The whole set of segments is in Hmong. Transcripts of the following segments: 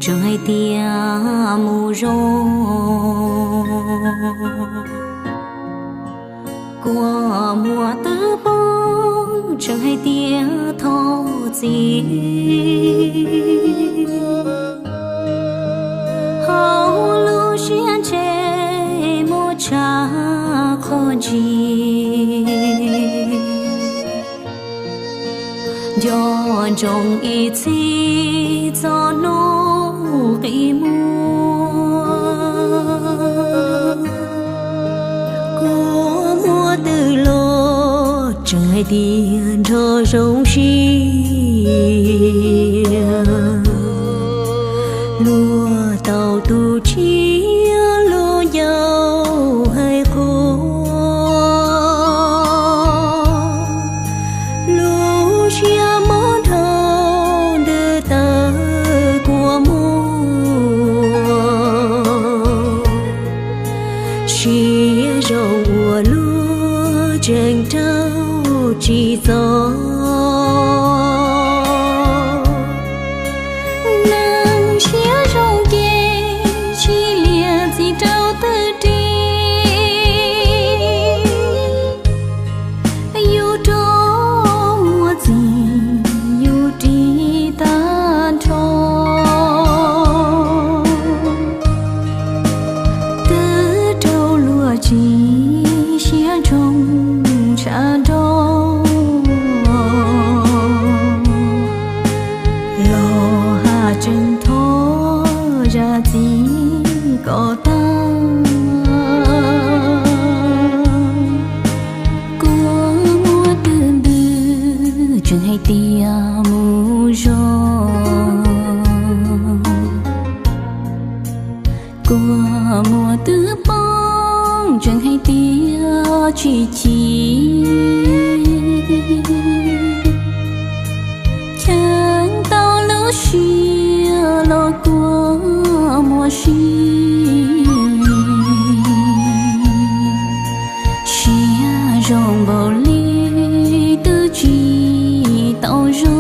tseem hais tias mus zoo. Kua muag twb poob tseem hais tias thov txim. Hauv lub siab ntshe muaj tshaj qhov ntsis. Nco ntsoov ib txhis txog hnub qis muag. Kua muag twb los tseem hais tias nrog zoo siab. Luag tau tus tshiab luag ncauj hais quaj. Lub siab mob nrho ntws tawm kua muag. Siab zoo uas luag tseem rau tsis txog. Neeg siab zoo ces tsis liam txim rau twg ris. Yus rov muaj txim yus ris tag nrho. Twb raug luag tsim siab ntsoog tshaj nrho. Los haj tseem thov zam txim kom tag. Kua muag twb ntws tseem hais tias mus zoo. Kua muag twb poob tseem hais tias tsis chim. Cheem tau lub siab los kua muag sib. Siab zoo npaum li twb tsis tau zoo.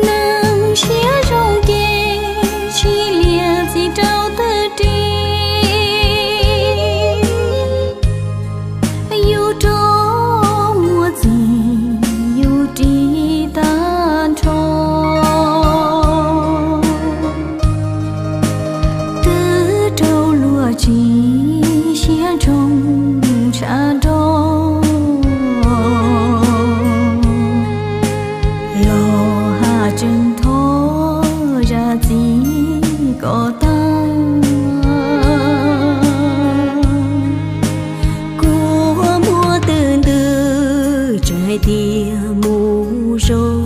Neeg siab zoo ces tsis liam txim rau twg ris. Yus rov muaj txim yus ris tag nrho. Twb raug luag tsim siab ntsoog tshaj nrho. Los haj tseem thov zam txim kom tag. Kua muag twb ntws tseem hais tias mus zoo.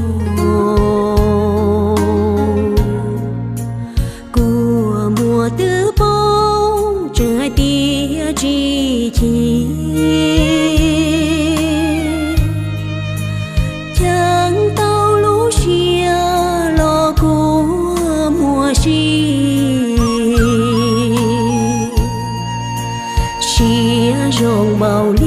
Kua muag twb poob tseem hais tias tsis chim. Cheem tau lub siab los kua muag sib. Siab zoo npaum